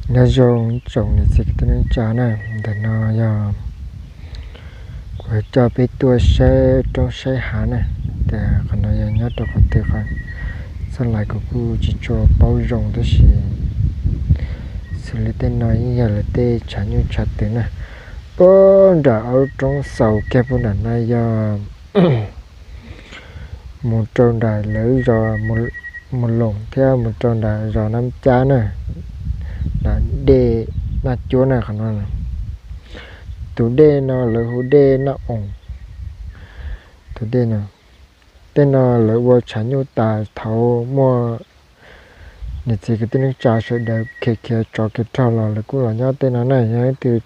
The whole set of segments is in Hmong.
Nyob zoo tsoom niam txiv kwv tij neej tsa na, ntawm no yog kuv coj peb tuaj saib roob saib hav na, tias qhov no yog nyob rau qhov twg qhov, txoj lais kuv kuj tsis tshua paub zoo tab sis xws li tej no yeej yog lawv tej tshav nyuj tshav twm na. Puag nram ob lub roob xaus kiag puag nram no yog mus rau nram lawv zos Mus Loos thiab mus rau nram zos Nab Cab na, nram dej Naj Cuab na qhov no. Tus dej no lawv hu dej Naj Oos. Tus dej no, tej no lawv ua tshav nyuj tas thaum muaj niam txiv kwv tij neej tsa sawv daws khiav khiav tsov khiav rog los lawv kuj los nyob tej no na. Yog leej twg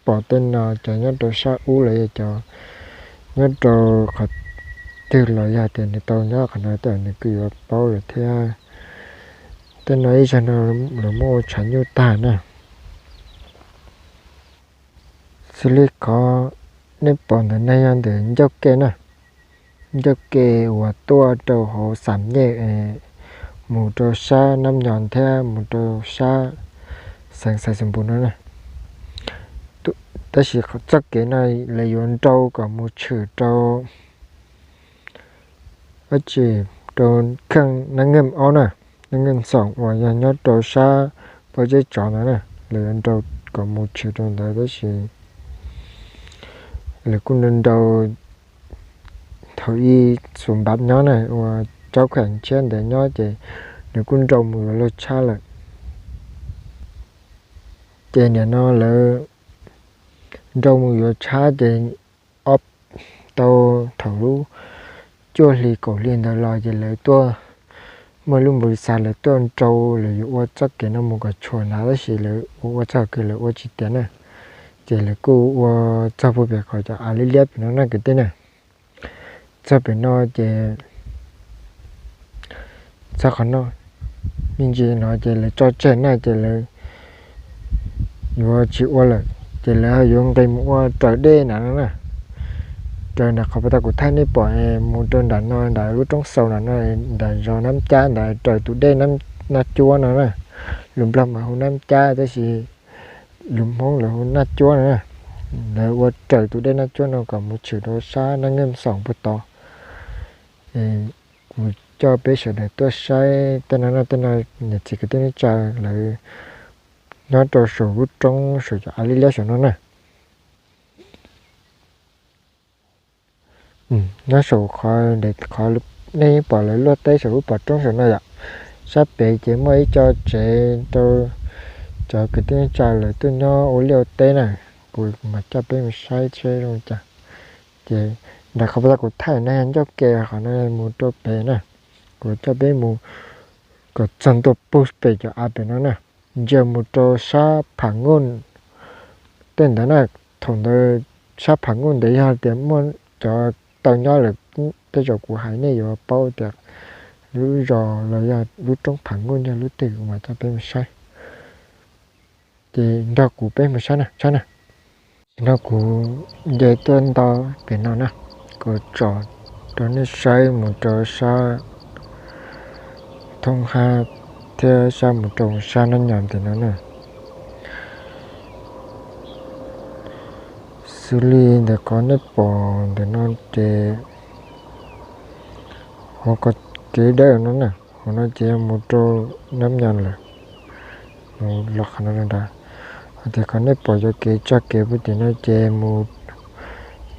pom tej no cov nyob rau sab ub los yog cov nyob rau qhov twg los yog tias nws tau nyob qhov no tej nws kuj yuav paub lawm thiab. Tej no ib zaug no lawv muab ua tshav nyuj tag na. Xws li qhov nej pom ntawm no yog ntawm ncauj ke na, ncauj ke uas tuaj rau hauv Xam Nyej mus rau sab Nab Nyos thiab mus rau sab xeev Xais Xais Npus no na. Tab sis txoj kev no lawv yuav nrau kom mus tshwm rau dab tsi, rau kheej Nab Nkeej Ob na, Nab Nkeej Xoom uas yog nyob rau sab pob zeb tsov ntawd na. Lawv yuav nrau kom mus tshwm rau ntawd tab sis lawv kuj nrau nrau thaum ub Xus Npav nyob na uas Tsab Kheem Tshiab ntawd nyob ces nws kuj nrau mus yuav luag tshab lawm. Ces nim no lawv nrau mus yuav tshab ces ob, tau thaum lub cuaj hli kaum hli ntawd los ces lawv tuaj, muaj lub npau li xav lawv tuaj nrau, lawv yuav ua txoj kev no mus kom tshuam ntawd tab sis lawv ua ua txog kawg lawv ua tsis tiav na. Ces lawv kuj ua txog puag pem qhov cov av liab liab pem no na kwv tij na. Txog pem no ces txog qhov no, me ntsis no ces lawv tso tseg na ces lawv yuav tsis ua lawm, ces lawv yuav nqis mus ua raws dej na no na. Raws nram qhov puag ta kuv thaij nej pom es mus rau nram no nram lub roob xaus nram no, nram zos Nab Cab ntawd raws tus dej Nab Cuab no na. Lus Nplog mas hu Nab Cab tab sis lus Hmoob lawv hu Naj Cuab no na. Lawv ua raws tus dej Naj Cuab no kom mus tshwm rau sab Naj Nkeej Xoom puag tod. Kuv coj peb sawv daws tuaj saib tej no no, tej no niam txiv kwv tij neej tsa lawv nyob rau saum lub roob saum cov av liab liab saum no na. Nyob saum qhov, qhov nej pom lawv luaj teb saum lub pov roob saum no yom. Sab pem ces muaj ib co tsev rau cov kwv tij neej tsa lawv tuaj nyob ua liaj ua teb na. Kuv mam coj peb mus saib seb zoo cas. Ces nram qhov puag ta kuv thaij no yog ncauj ke, qhov no mus rau pem na. Kuv coj peb mus kom txog ntua puag pem cov av pem no na, ntsia mus rau sab Pham Nuj tej ntawd na. Thaum ntawd sab Pham Nuj ntawd yog tias muaj cov tau nyob lawm, tej zaum kuv hais nej yuav paub tias lub zos los yog lub roob Pham Nuj yog lub twg, kuv mam coj peb mus saib. Ces nrog kuv peb mus saib na, saib na. No kuv nce tuaj nto pem no na, kuv tsom rau nej saib mus rau sab Thoob Hab thiab saib mus rau sab Nab Nyos ntawm no na. Xws li ntawm qhov nej pom ntawm no ces hauv ko kev dawb no na, hauv no ces yog mus rau Nab Nyos lawm, mus los qhov no rau nrad. Hos tias qhov nej pom cov kev txoj kev puag tim no ces mus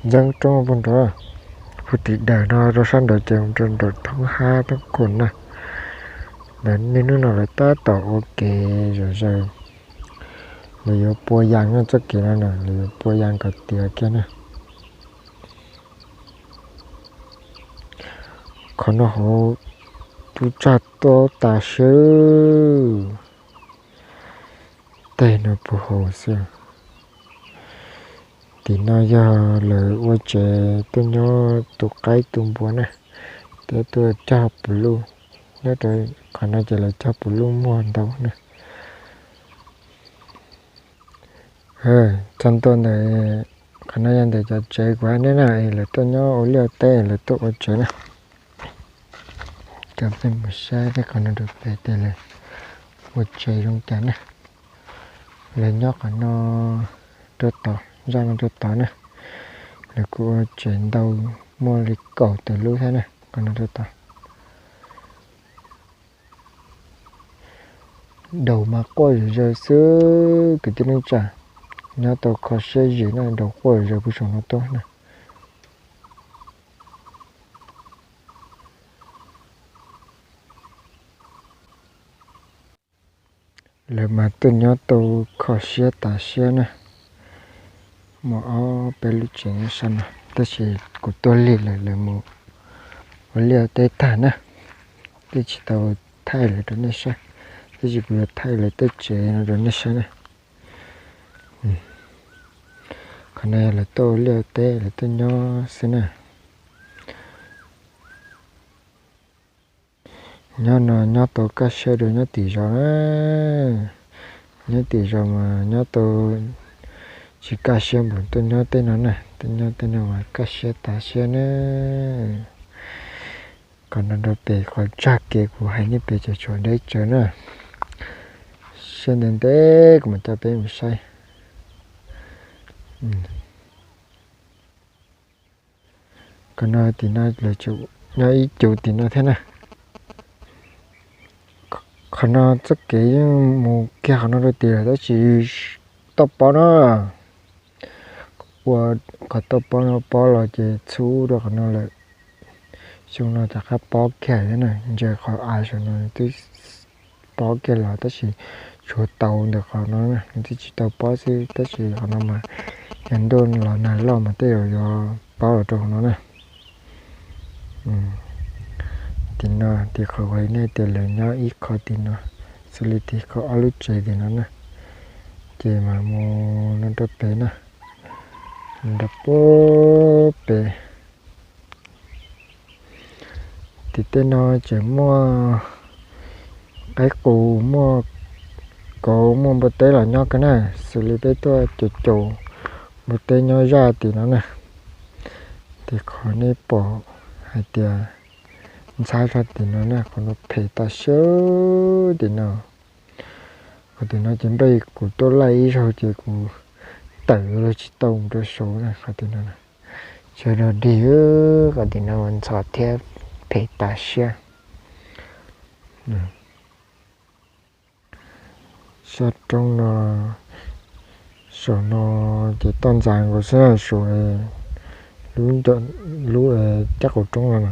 ntxeeb roob puag nrad, puag tim dawm no rau sab nraud ces mus rau nram Thoob Hab Thoob Khum na. Ntawm niaj hnub no lawv tab tom ua kev zom zaws, lawv yuav pua yas no, txoj kev no na lawv yuav pua yas kom tiav kiag na. Qhov no hauv tub tsag tuaj tas swb, tej no puag hauv xwb. Tim no yog lawv ua tsev tuaj nyob tu qaib tu npua na, thiab tuaj cog pus luj. Nyob rau qhov no ces lawv cog pus luj muag ntau na. Txog ntua ntawm qhov no yog ntawm cov tsev kuv hais nej na, lawv tuaj nyob ua liaj teb, lawv tuaj ua tsev na. Coj peb mus saib tej qhov no rau pem tias lawv ua tsev zoo cas na. Lawv nyob qhov no rau tod, zaj no rau tod na. Lawv kuj ua tsev ntau, muaj li kaum tawm lub thiab na, qhov no rau tod. Daus mas quaj zom zaws xwb kwv tij neej tsa, nyob tau kho siab zim na, daus quaj zom zaws puag saum no tuaj na. Lawv mas tuaj nyob tau kho siab tas siab na. Muaj ob peb lub tsev nyob sab no, tab sis kuv tuaj lig lawm, lawv mus ua liaj ua teb tag na. Twb tsis tau thaij lawv rau nej saib, tab sis kuv yuav thaij lawv tej tsev no rau nej saib na. Qhov no yog lawv tuaj ua liaj ua teb, lawv tuaj nyob xwb na. Nyob no nyob tau kaj siab dua nyob tim zos na. Nyob tim zos mas nyob tau tsis kaj siab npaum tuaj nyob tej no na, tuaj nyob tej no mas kaj siab tas siab na. Qhov no rau pem qhov tsag kev kuv hais nej pem tseem tshuav deb tsawv na. Siab ntev ntev kuv mam coj peb mus saib. Qhov no tim no lawv tseem nyob ib cuv tim no thiab na. Qhov no txoj kev yeej mus kiag qhov no rau tim lawm tab sis toj pob no, ua qhov toj pob no pob los ces txhub rau qhov no lawm. Xyoo no rov qab pob kiag thiab na, ntsia qhov av saum no twb pob kiag los tab sis tshuav tau ntawm qhov no, nws twb tsis tau pob xwb tab sis qhov no mas yog ntuj los nag loj mas tej zaum yuav pob los rau qhov no na. Tim no tim qhov uas nej tias lawv nyob ib qho tim no, xws li tim qhov ob lub tsev tim no na, ces mas mus no rau pem na, mus rau pem. Tim tej no tseem muaj qaib qus, muaj kauv, muaj npua teb los nyob kawg na, xws li peb tuaj caum caum npua teb nyob zaj tim no na. Tim qhov nej pom hais tias ntxhab zaj tim no na, qhov no phem tas siab tim no. Qhov tim no ces npaj kuv tuaj laij ib zaug ces kuv tawm los tsis tau mus rau saud na, qhov tim no. Sawv daws dig, qhov tim no ntxhov thiab phem tas siab. Sab roob no, saum no ces toj ntxas nkaus xwb, saum lub, lub caj qaum roob no,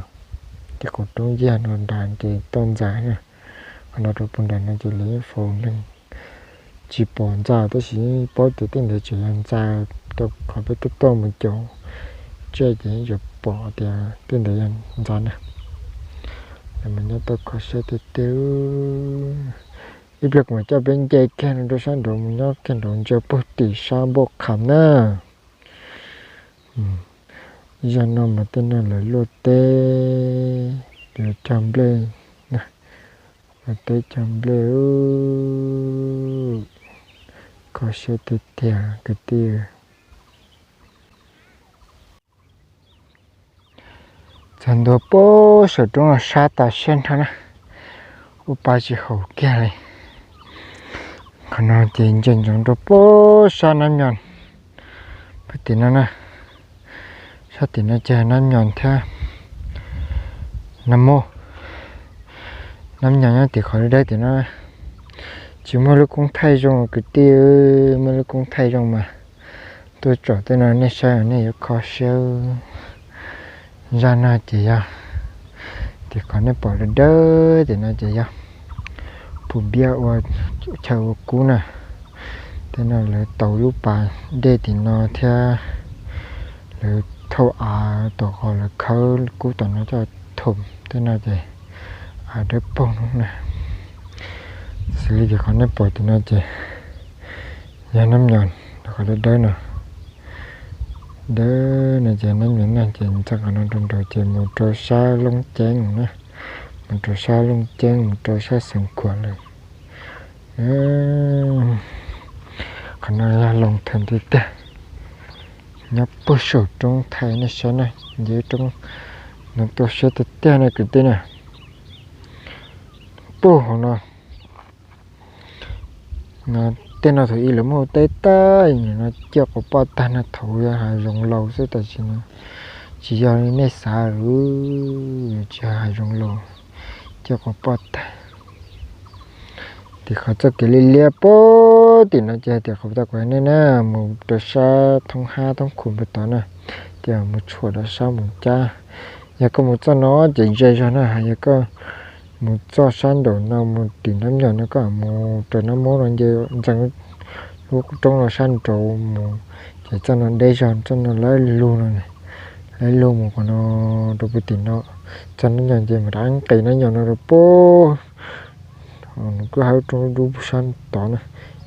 caj qaum roob yaj no nrad ces toj ntxas na. Qhov no rau puag nram no ces lawv yeej faus neeg tsis pom ntxa tab sis paub tias tej ntawd tseem yog ntxa. Rau qhov peb tuaj tuaj mus caum tsiaj ces yeej tseem pom tias tej ntawd yog ntxa na. Lawv mas nyob tau kho siab tiag tiag. Ib pliag kuv mam coj peb nce kiag no rau sab nraud mus nyob kiag nraud ntsia puag tim sab npauj qham na. Zaj no mas tej no lawv luaj teb, lawv cog nplej, luaj teb cog nplej. Kho siab tiag tiag kwv tij. Txog ntua puag saum roob no sab tas siab nrho na, ua pa tsis haum kiag li. Qhov no ces ntsia ntsoov rau puag sab Nab Nyos, puag tim no na. Sab tim no ces Nab Nyos thiab Nab Mos. Nab Nyos nyob tim qhov dawb dawb tim no. Tsis muaj lub koob thaij zoo kwv tij, muaj lub koob thaij zoo mas tuaj tsom tej no nej saib nej yuav kho siab. Zaj no ces yog tim qhov nej pom dawb dawb tim no ces yog Phu Npiab ua chaw ua kub na. Tej no lawv tau lub pas dej tim no thiab lawv thauj av tom qhov lawv khawb kub tom no coj thum tej no ces av dawb paug no na. Xws li ces qhov nej pom tim no ces yog Nab Nyos, qhov dawb dawb no. Dawb no ces Nab Nyos na, ces ntxeev qhov no rau nraud ces mus rau sab Looj Ceeb na, mus rau sab Looj Ceeb, mus rau sab Xeev Khuam lawm. Qhov no yog Loos Theem tiag tiag, nyob puag saum roob Thaib nej saib na, nce roob no tu siab tiag tiag na kwv tij na. Puag hauv no, no Tej no thaum ub lawv muab hu teb tag, nim no ciaj quas poj tag no, thaum ub yog hav zoov laus xwb, tam sim no tsis yog li nej xav lawm, tsis yog hav zoov laus, ciaj quas poj tag. Tim qhov txoj kev liab liab puag tim no ces hais tias qhov tau kuv hais nej na, mus rau sab thoob hab thoob khu puag tod na, ces mus tshuam rau sab Moos Cab. Yog koj mus txoj no ces ze zog na, yog koj mus txoj sab nraum no mus tim Nab Nyoog no, koj mus rau Nab Mub no nce ntxeev lub roob no sab nraud mus, ces txoj no deb zog, txoj no lawv lug no, lawv lug mus qhov no rau puag tim no, txog Nab Nyoog ces mus rau nqis Nab Nyoog no rau puag nws kuj hauv roob dub sab tod na,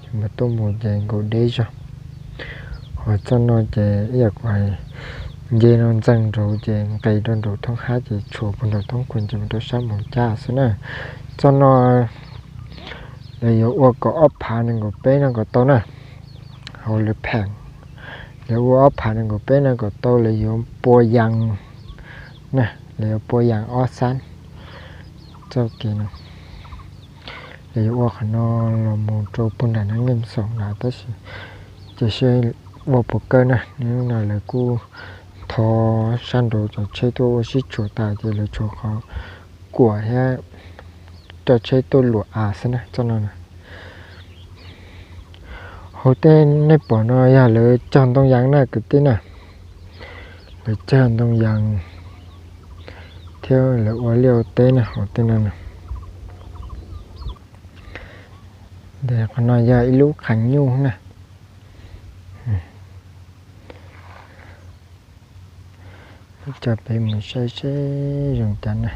ces mus tuaj mus ces nkaus deb zog. Ho txoj no ces ib yam kuv hais, nce no ntxeev nraud ces nqis rau nraum thoob hab ces tshuam puag nraum thoob khu ces mus rau sab Moos Cab xwb na. Txoj no lawv yuav ua kaum ob phav nees nkaum peb no kom tau na. Hauv lawv pheem, lawv ua ob phav nees nkaum peb no kom tau, lawv yuav pua yas na, lawv yuav pua yas ob xab txoj kev no. Lawv yuav ua qhov no los mus rau puag nram Nab Ngeej Xoom na, tab sis ces seb ua puas kawg na, hnub no lawv kuj thov sab nraud cov tsheb tuaj ua sib tshuam tas ces lawv tshuav qhov kuam thiab coj tsheb tuaj luam av xwb na txoj no na. Hauv tej nej pom no yog lawv cog ntoo yas na kwv tij na, lawv cog ntoo yas thiab lawv ua liaj ua teb na hauv tej no na. Qhov no yog ib lub qhov nyuj na. Coj peb mus saib seb zoo cas na.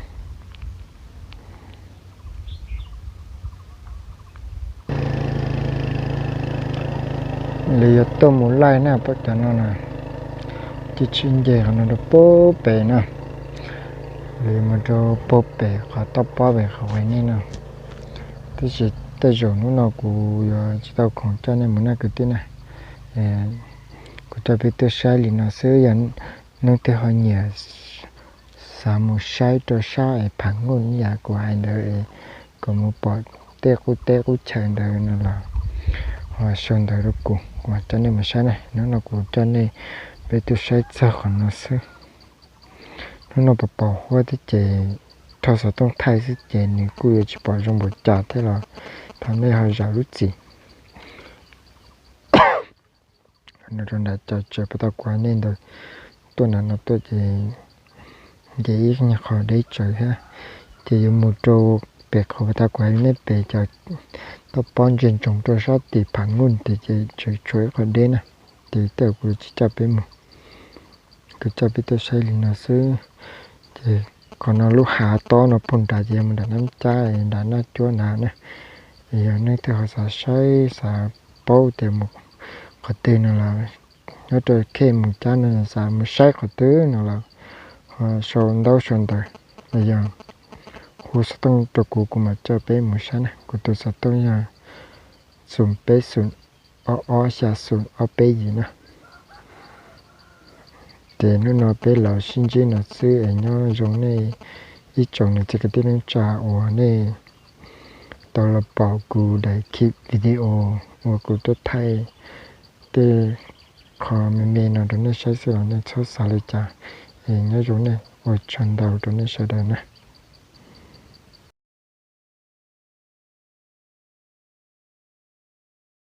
Lawv yuav tuaj mus laij na, pom cov no na, ces tshwj nce qhov no rau puag pem na, lawv yuav mus rau puag pem qhov toj pob pem qhov uas nej no. Tab sis tej zaum hnub no kuv yuav tsis tau khoom coj nej mus na kwv tij na. Kuv coj peb tuaj saib li no xwb, yog leej twg ho nyiam xav mus saib rau sab es Pham Nuj ib yam kuv hais ntawd es kom mus pom tej qub teb qub chaw ntawd no los ho sau ntawv rau kuv, kuv mam coj nej mus saib na. Hnub no kuv coj nej peb tuaj saib txog qhov no xwb. Hnub no pos pos huab thiab ces rho xov tooj thaij xwb ces nws kuj yuav tsis pom zoo npaum cas thiab los thov nej ho zam lub txim. No rau nram cov tsev puas tau kuv hais nej ntawd, tuaj nram no tuaj ces nce ib nyuag qho deb tsawv thiab, ces yuav mus rau pem qhov puas tau kuv hais nej pem cov toj pob ntsia ntsoov rau sab tim Pham Nuj tias ces tseem tshuav ib qho deb na, ces tej zaum kuv tsis coj peb mus, kuv coj peb tuaj saib li no xwb. Ces qhov no lub hav tob no puag nrad ces yog mus nram Nab Cab nram Naj Cuab nrad na. Yog leej twg ho xav saib xav paub tias mus qhov twg no los nyob rau khej Moos Cab no xav mus saib qhov twg no los ho sau ntaub sau ntawv los yog hu xov tooj rau kuv, kuv mam coj peb mus saib na. Kuv tus xov tooj yog xoom peb xoom ob ob xya xoom ob peb yim na. Ces hnub no peb los sib ntsib no xwb es nyob zoo nej ib tsoom niam txiv kwv tij neej tsa uas nej tau los pom kuv daim video uas kuv tuaj thaij tej qho me me no rau nej saib xwb los nej txhob xav li cas. Es nyob zoo nej, ua tsaug ntau rau nej sawv daws na.